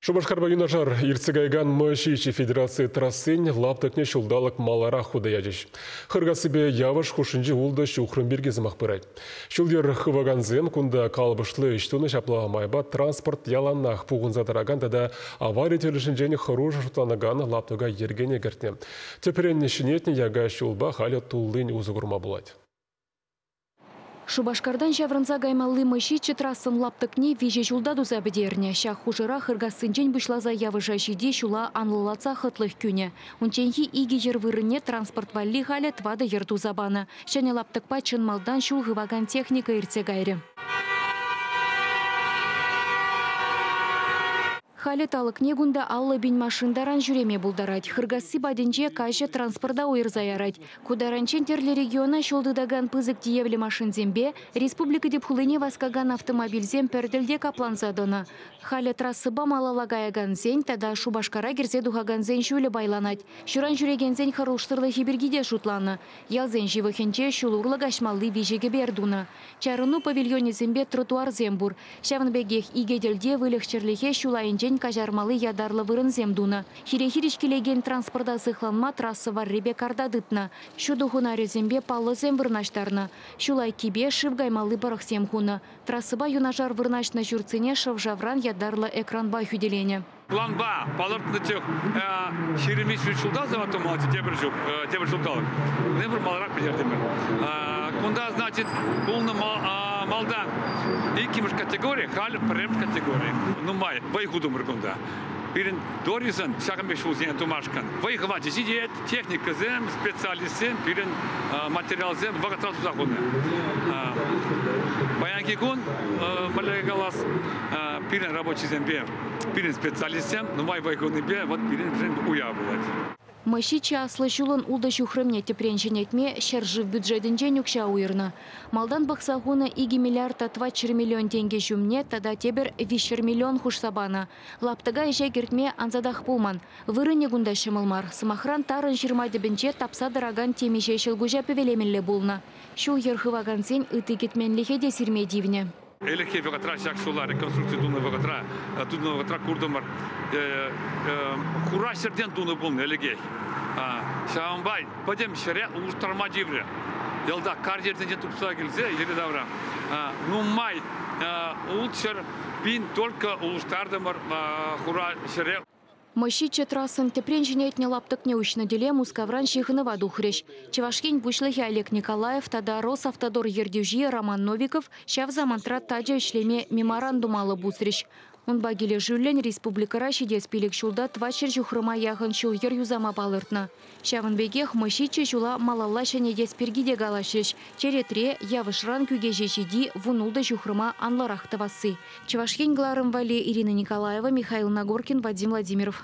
Шупашкарпа юнашар иртсе каякан М7 федераци трассин лаптӑкне ҫулталӑк маларах хута ячӗҫ. Хыркассипе Явӑш хушшинчи ултӑ ҫухрӑм пирки сӑмах пырать. Ҫул-йӗр хывакансем кунта калӑпӑшлӑ ӗҫ тунӑ, ҫапла майпа транспорт яланах пухӑнса тӑракан тата авари тӗлӗшӗнчен хӑрушӑ шутланакан лаптӑка йӗркене кӗртнӗ. Тӗпрен ҫӗнетнӗ яка ҫулпа халӗ туллин усӑ курма пулать. Шупашкартан ҫаврӑнса каймалли М7 трассӑн лаптӑкне 3 ҫулта туса пӗтернӗ. Ҫак хушӑра Хыркассинчен пуҫласа Явӑша ҫити ҫула анлӑлатса хӑтлӑх кӳнӗ. Унчченхи 2 йӗр вырӑнне транспорт валли халӗ 4 йӗр туса панӑ. Ҫӗнӗ лаптӑкпа чӑн малтан ҫул хывакан техника иртсе кайрӗ. Халӗ талӑкне кунта 50 000 машин таран ҫӳреме пултарать. Хыркасси патӗнче каҫӑ транспорта уйӑрса ярать. Ку таранччен тӗрлӗ региона ҫул тытакан пысӑк тиевлӗ машинсемпе республика тӗп хулине васкакан автомобильсем пӗр тӗлте капланса тӑнӑ. Халӗ трассӑпа малалла каякансен тата Шупашкара кӗрсе тухакансен ҫулӗ пайланать. Ҫуран ҫӳрекенсен хӑрушсӑрлӑхӗ пирки те шутланӑ. Ялсен ҫывӑхӗнче ҫул урлӑ каҫмалли 3 кӗпер тунӑ. Чарӑну павильонӗсемпе тротуарсем пур. Ҫавӑн пекех икӗ тӗлте выльӑх-чӗрлӗхе ҫул айӗнчен каҫармалли ятарлӑ вырӑнсем тунӑ. Хире-хирӗҫ килекен транспорта сыхланма трасса варрипе карта тытнӑ. Ҫутӑ хунарӗсемпе паллӑсем вырнаҫтарнӑ. Ҫул айккипе шыв каймалли пӑрӑхсем хунӑ. Трассӑпа юнашар вырнаҫнӑ ҫуртсене шӑв-шавран ятарлӑ экранпа хӳтӗленӗ. Планпа палӑртнӑ чух 23 ҫулта завод тепӗр ҫул, тепӗр ҫулталӑк. Небір маларах пӗтертӗмӗр. Кунта, значит, пулнӑ малтан иккӗмӗш категори, халь пӗрремӗш категори. Нумай вӑй хутӑмӑр кунта. Пирӗн Дорисӑн ҫакӑн пек ҫулсене тумашкӑн вӑй хӑвачӗ ҫитет, техникӑсем, специалистсем, пирӗн материалсем вӑхӑтра туса хунӑ. Паянхи кун, мӗнле калас, пирӗн рабочисемпе, пирӗн специалистсем нумай вӑй хунипе вот пирӗн уяв пулать. М7 аслӑ ҫулӑн ултӑ ҫухрӑмне тӗпрен ҫӗнетме ҫӗршыв бюджетӗнчен укҫа уйӑрнӑ. Малтан пӑхса хунӑ 2 миллиард та 400 миллион тенкӗ ҫумне тата тепӗр 300 миллион хушса панӑ. Лаптӑка ӗҫе кӗртме ансатах пулман. Вырӑнӗ кунта ҫӑмӑл мар. Сӑмахран тарӑн ҫырма тӗпӗнче тапса тӑракан темиҫе ҫӑлкуҫа пӗвелемелле пулнӑ. Ҫул-йӗр хывакансен ытти кӗтменлӗхе те сирме тивнӗ. Ӗлӗкхи вӑхӑтра ҫак ҫула реконструкци тунӑ вӑхӑтра куртӑмӑр. Хура ҫӗртен тунӑ пулнӑ ӗлӗкех. Ҫавӑнпа пӗтӗм ҫӗре улӑштарма тиврӗ. Ялта карьерсенчен тупса килсе йӗри-тавра нумай 600 000 только улӑштартӑмӑр хура ҫӗре. М7 трассӑн тӗпрен ҫӗнетнӗ лаптӑкне уҫнӑ тӗле Мускавран ҫыхӑнӑва тухрӗҫ. Чӑваш Ен пуҫлӑхӗ Олег Николаев тата Росавтодор ертӳҫи Роман Новиков ҫав самантра тачӑ ӗҫлеме меморандум алӑ пусрӗҫ. Унпа килӗшӳллӗн республикӑра ҫитес 5 ҫулта 400 ҫухрӑма яхӑн ҫул-йӗр юсама палӑртнӑ. Ҫавӑн пекех М7 ҫула малалла ҫӗнетес пирки те калаҫрӗҫ. Черетре Явӑшран Кӳкеҫе ҫити 16 ҫухрӑма анлӑрах тӑвасси. Чӑваш Ен кӑларӑм валли Ирина Николаева, Михаил Нагоркин, Вадим Владимиров.